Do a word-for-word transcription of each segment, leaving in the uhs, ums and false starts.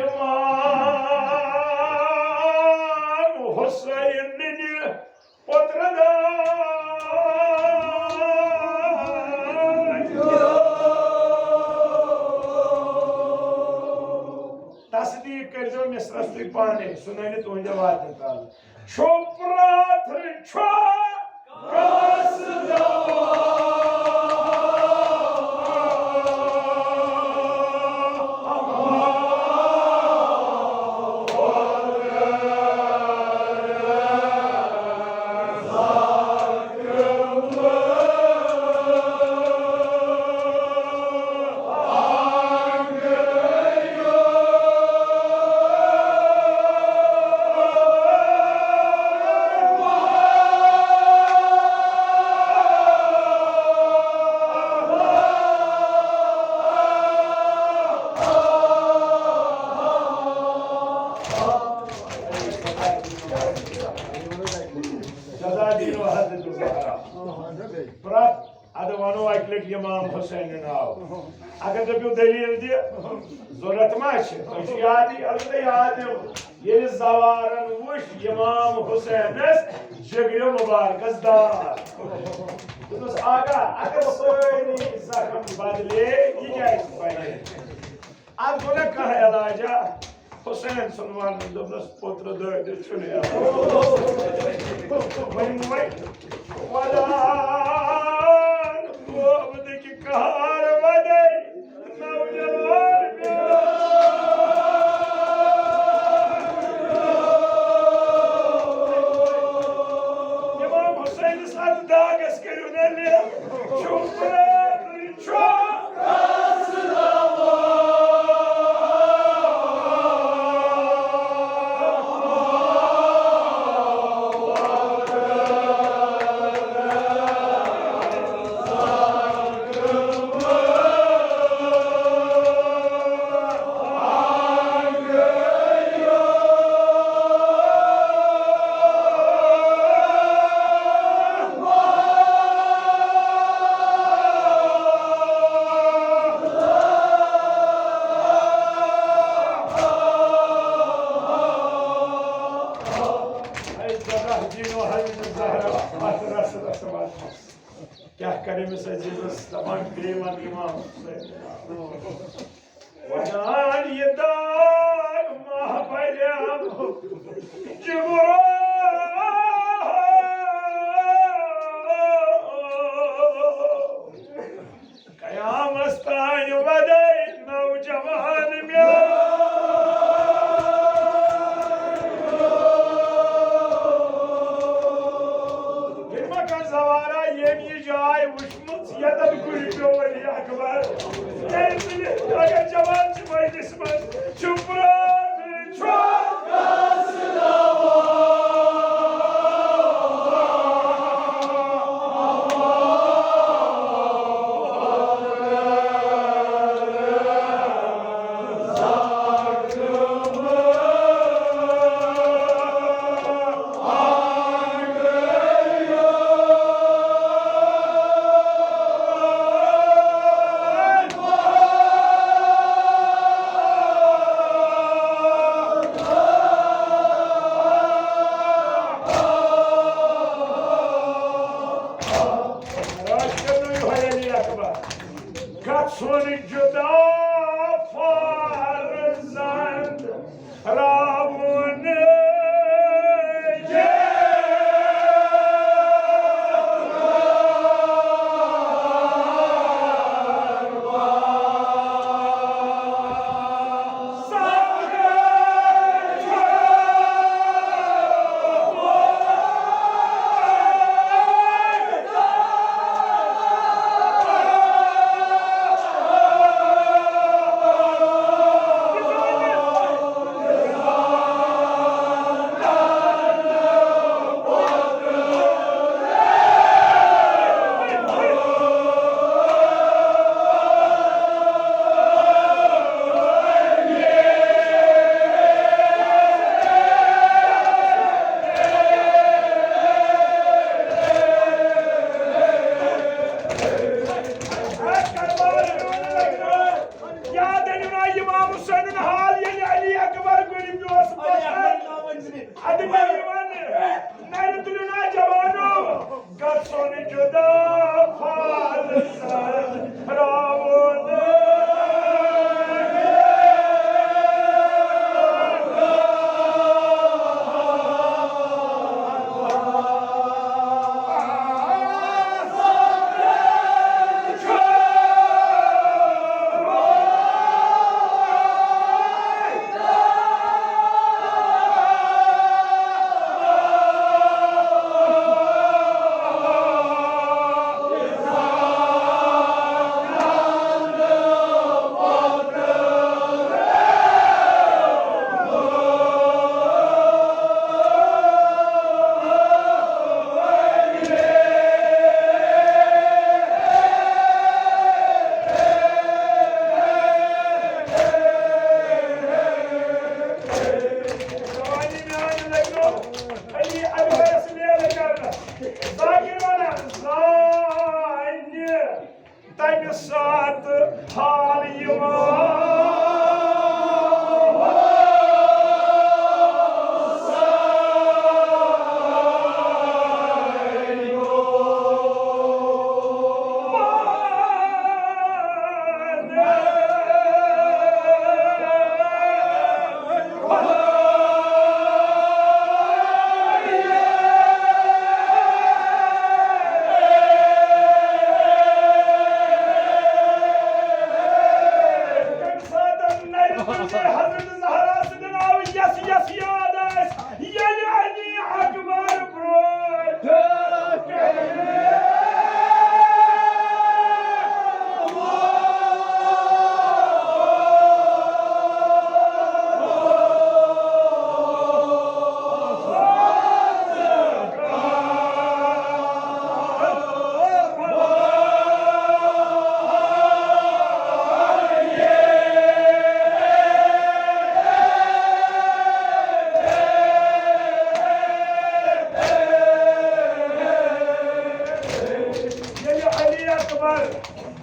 امام حسین ننہِ پترٕ دار۔ تصدیق کٔرۍزیو مصرس تُہۍ پانے، سُہ ننہِ تُہنٛدِ واتنہٕ تل۔ چھُ پرٛتھ چھُ کس دوا۔ جزا دینو حضرت الزہرا۔ پرٛتھ ادٕ ونو اکہِ لٹہِ امام حسین ناو۔ اگر دٔپِو دٔلیٖل دِ، ضروٗرت ما چھِ؟ تۄہہِ چھُ یادٕے، البتہ یاد یِم۔ ییٚلہِ زوارن وُچھ امام حسینس جگرِ مبارکس دار۔ دوٚپنس، آقا، اگر سٲری زخم بدلے، یہِ کیٛازِ بنہِ؟ اتھ گوٚو نہ کانٛہہ علاجا۔ حسین سُنٛد ونُن، دوٚپنس، پوترٕ دٲدِس چھُنہٕ علاج۔ وۄنۍ وۄنۍ ودان محبتٕکۍ قہر ودے نوجوان میون۔ امام حسینس اتھ داغس کٔرِو نہ لیپ۔ چھُ پرٛتھ اے زہرا، دینو حضرت زہرا، اتھ رس رس واتنس۔ کیٛاہ کرِ أمِس عزیزس دپان بیٚیہِ ون امام حسین۔ ونان یہِ دار ماہ بلیو جگرو۔ قیامس تانۍ ودے نوجوان میون۔ ییٚلہِ مکان زوارا ییٚمۍ یہِ جاے وٕچھ، یتن کُلۍ پیوٚو علی اکبر۔ اے ذلِ، اگر جوان چھِ مجلس منٛز، چھُ پرٛون، چھُ یاد آسہِ، ییٚلہِ علی اکبر برونٛٹھ ییٚلہِ علی اکبر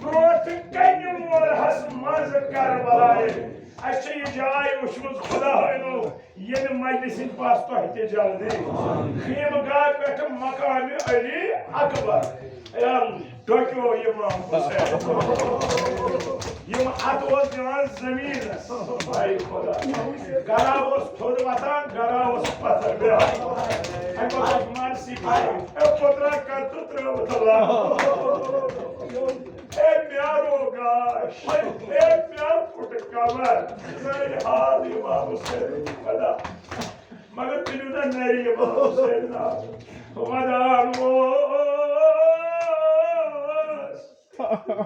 برونٛٹھ کنہِ مورہس منٛز کربلایہِ، اسہِ چھِ یہِ جاے وٕچھمٕژ خدایو، ییٚمہِ مجلسٕنۍ پس تۄہہِ تہِ جلدی۔ خیمہٕ گاہ پٮ۪ٹھ مقامِ علی اکبر۔ اے ڈۄکیو امام حسین۔ یِم اتھٕ اوس دِوان زٔمیٖنس۔ ہاے خدا۔ گرا اوس تھوٚد وۄتھان، گرا اوس پتھر بیٚہوان۔ اَمہِ پتہٕ اوس مرثی کران۔ اے پترا کر تہٕ ترٛٲوٕتھ اللہ۔ اے پیارو گاش، اے پیار پُٹ قمر، زٲنۍ حال امام حسین خدا۔ مگر تُلِو نہ نرِ امام حسین ناو۔ ودان اوس۔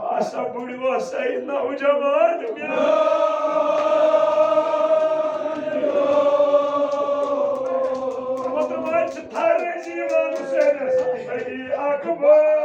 آسا بُڈۍ اوسَے نوجوان میون۔ وۄنۍ چھِ تھر أسۍ امام حسینس، علی اکبر۔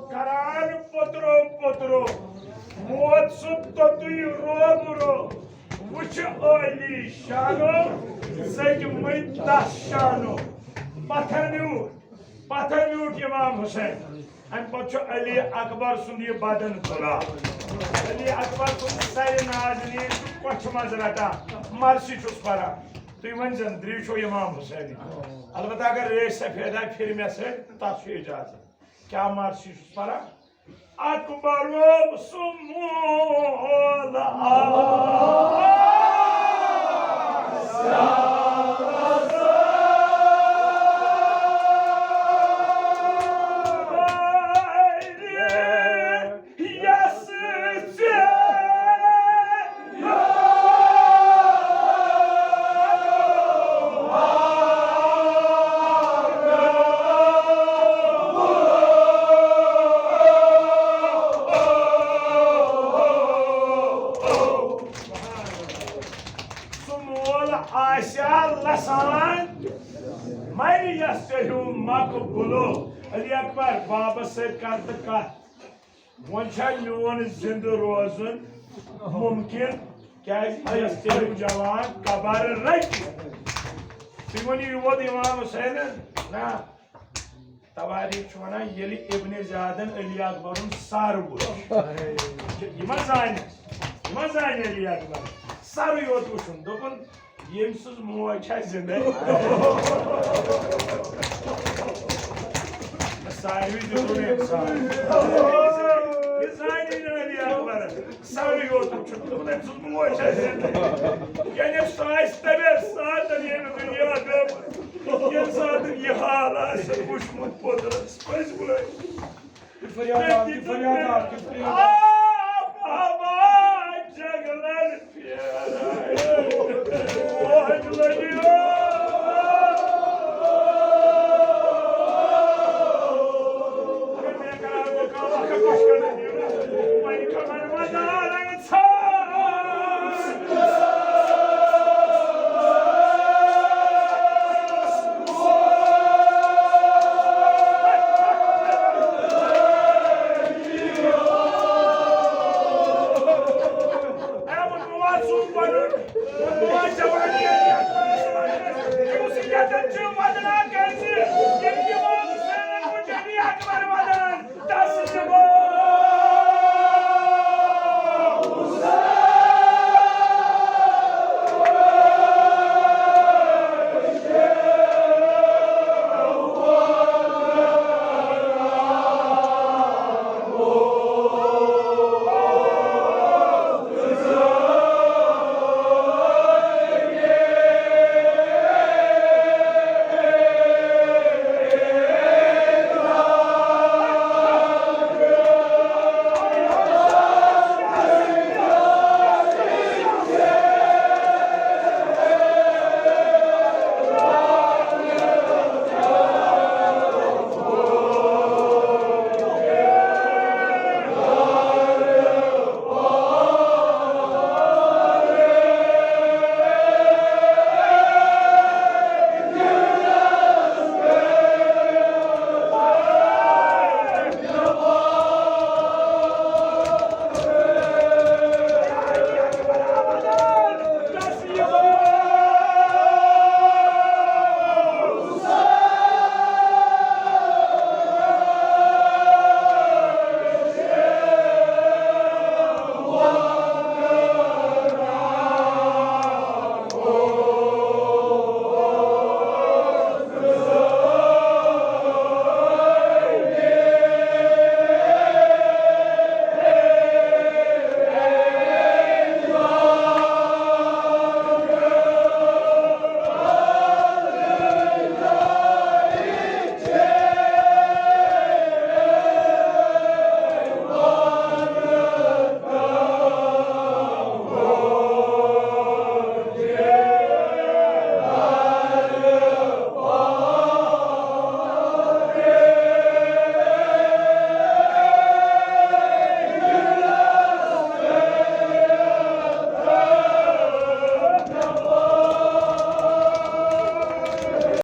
کران پوترو پوترو، موت سُہ توٚتُے روبرو۔ وٕچھ عٲلی شانو، زٔگۍ مٕتۍ تس شانو۔ پتھر نیوٗٹھ، پتھر نیوٗٹھ امام حسین۔ امہِ پتہٕ چھُ علی اکبر سُنٛد یہِ بدن تُلان۔ علی اکبر سُنٛد سرِ نازنیٖن چھُ کۄچھِ منٛز رٹان، مرثی چھُس پران۔ تُہۍ ؤنۍ زن، درٛیٖو چھو امام حسین۔ البتہ اگر ریش سفید آے پھرِ مےٚ سۭتۍ، تس چھُ اجازت۔ کیٛاہ مرثی چھُس پران؟ اکبرو سُہ مول آو۔ یس ژےٚ سُہ مول آسیا لسان، مرِ یس ژےٚ ہیوٗ مقبولو۔ علی اکبر، بابس سۭتۍ کر تہٕ کتھ۔ وۄنۍ چھا میون زندٕ روزُن ممکن؟ کیازِ یس ژےٚ ہیوٗ جوان قبر رٹہِ۔ تُہۍ ؤنِو یور امام حسینن؟ نہ۔ تواریخ چھُ ونان، ییٚلہِ ابن زیادن علی اکبرُن سر وُچھ۔ یہِ ما زانہِ؟ یہِ ما زانہِ علی اکبر؟ سرٕے یوت وُچھُن۔ دوٚپُن، ییٚمۍ سٕنٛز موج چھےٚ زِندَے۔ ساروی دیُتُن اِنسان۔ یہِ زانہِ نہٕ علی اکبر۔ سرٕے یوت وُچھُن۔ دوٚپُن، أمۍ سٕنٛز موج چھےٚ زِندَے۔ یعنی سُہ آسہِ تَمے ساتہٕ ییٚمہِ دُنیا پیوٚمُت، ییٚمہِ ساتہٕ یہِ حال آسہِ وُچھمُت پوٚتُس۔ پٔزۍ پٲٹھۍ۔ یہِ فریاد آو، یہِ فریاد آو، یہِ فریاد آو۔ آ، بابا، جنگلن پھیران۔ موج لٔجِس